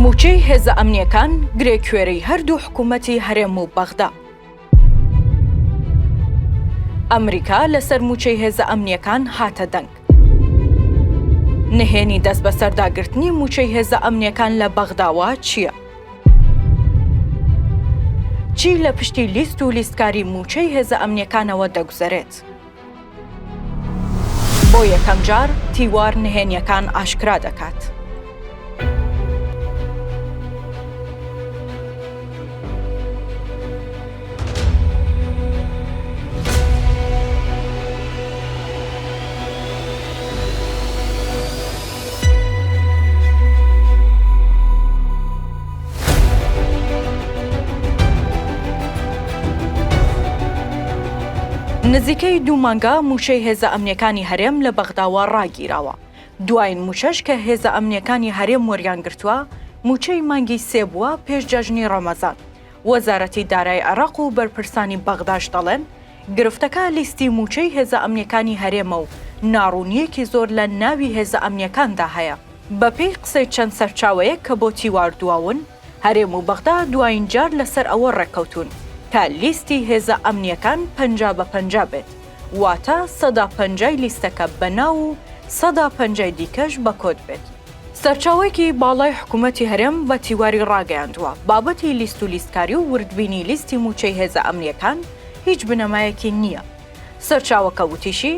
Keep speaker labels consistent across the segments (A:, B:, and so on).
A: مووچەی هێزە ئەمنییەکان گرێ کوێرەی هەردوو حکوومەتی هەرێم و بەغدا. ئەمریکا لەسەر مووچەی هێزە ئەمنییەکان هاتە دەنگ. نهێنی دەستبەسەرداگرتنی مووچەی هێزە ئەمنییەکان لە بەغداوە چییە؟ چی لە پشتی لیست و لیستکاری مووچەی هێزە ئەمنییەکانەوە دەگوزەرێت؟ بۆ یەکەم جار تیوار نهێنییەکان ئاشکرا دەکات. نزیکەی دوو مانگە مووچەی هێزە ئەمنیەکانی هەرێم لە بەغداوە ڕاگیراوە، دواین مووچەش کە هێزە ئەمنیەکانی هەرێم وەریانگرتووە مووچەی مانگی سێ بووە پێش جەژنی ڕەمەزان. وەزارەتی دارای عێراق و بەرپرسانی بەغداش دەڵێن، گرفتەکە لیستی مووچەی هێزە ئەمنیەکانی هەرێمە و ناڕوونییەکی زۆر لە ناوی هێزە ئەمنیەکاندا هەیە. بەپێی قسەی چەند سەرچاوەیەک کە بۆ تیوار دواون، هەرێم و بەغدا دوایین جار لەسەر ئەوە ڕێککەوتوون کە لیستی هێزە ئەمنییەکان 50 بە 50 بێت، واتە سەدا پەنجای لیستەکە بە ناو و سەدا پەنجای دیکەش بە کۆد بێت. سەرچاوەیەکی باڵای حکوومەتی هەرێم بە تیواری ڕاگەیاندووە، بابەتی لیست و لیستکاری و وردبینی لیستی مووچەی هێزە ئەمنییەکان هیچ بنەمایەکی نییە. سەرچاوەکە وتیشی،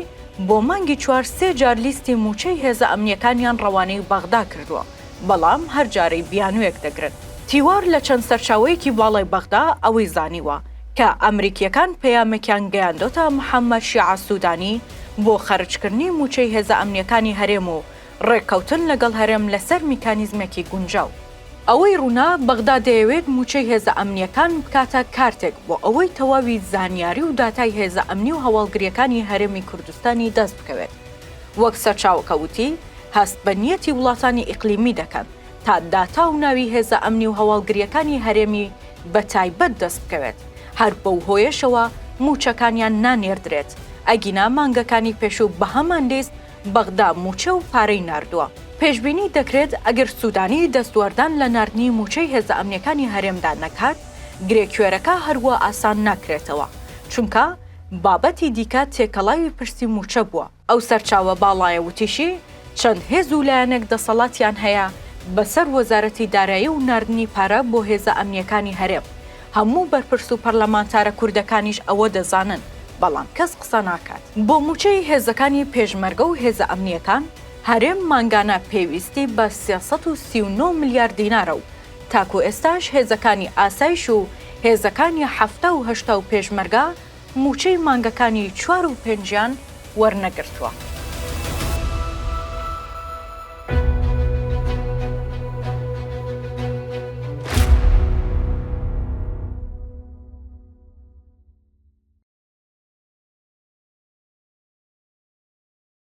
A: بۆ مانگی چوار سێ جار لیستی مووچەی هێزە ئەمنییەکانیان ڕەوانەی بەغدا کردووە، بەڵام هەر جارەی بیانوویەک دەگرن. تیوار لە چەند سەرچاوەیەکی باڵای بەغدا ئەوەی زانیوە کە ئەمریکییەکان پەیامێکیان گەیاندۆتە محەممەد شیعە سوودانی بۆ خەرجکردنی مووچەی هێزە ئەمنییەکانی هەرێم و ڕێککەوتن لەگەڵ هەرێم لەسەر میکانیزمێکی گونجاو. ئەوەی ڕوونە، بەغدا دەیەوێت مووچەی هێزە ئەمنییەکان بکاتە کارتێک بۆ ئەوەی تەواوی زانیاری و داتای هێزە ئەمنی و هەواڵگرییەکانی هەرێمی کوردستانی دەست بکەوێت. وەک سەرچاوەکە وتی، هەست بە نیەتی وڵاتانی ئیقلیمی دەکەن تا داتا و ناوی هێزە ئەمنی و هەواڵگرییەکانی هەرێمی بە تایبەت دەست بکەوێت، هەر بەو هۆیەشەوە مووچەکانیان نانێردرێت، ئەگینا مانگەکانی پێشوو بەهەمان لیست بەغدا مووچە و پارەی ناردووە. پێشبینی دەکرێت ئەگەر سوودانی دەستوەردان لە ناردنی مووچەی هێزە ئەمنییەکانی هەرێمدا نەکات، گرێ کوێرەکە هەروا ئاسان ناکرێتەوە، چونکە بابەتی دیکە تێکەڵاوی پرسی مووچە بووە. ئەو سەرچاوە باڵایە وتیشی، چەند هێز و لایەنێک دەسەڵاتیان هەیە بەسەر وەزارەتی دارایی و ناردنی پارە بۆ هێزە ئەمنییەکانی هەرێم، هەموو بەرپرس و پەرلەمانتارە کوردەکانیش ئەوە دەزانن، بەڵام کەس قسە ناکات. بۆ مووچەی هێزەکانی پێشمەرگە و هێزە ئەمنییەکان، هەرێم مانگانە پێویستی بە 339 ملیار دینارە و تاکو ئێستاش هێزەکانی ئاسایش و هێزەکانی 70 و 80 و پێشمەرگە مووچەی مانگەکانی چوار و پێنجیان وەرنەگرتووە.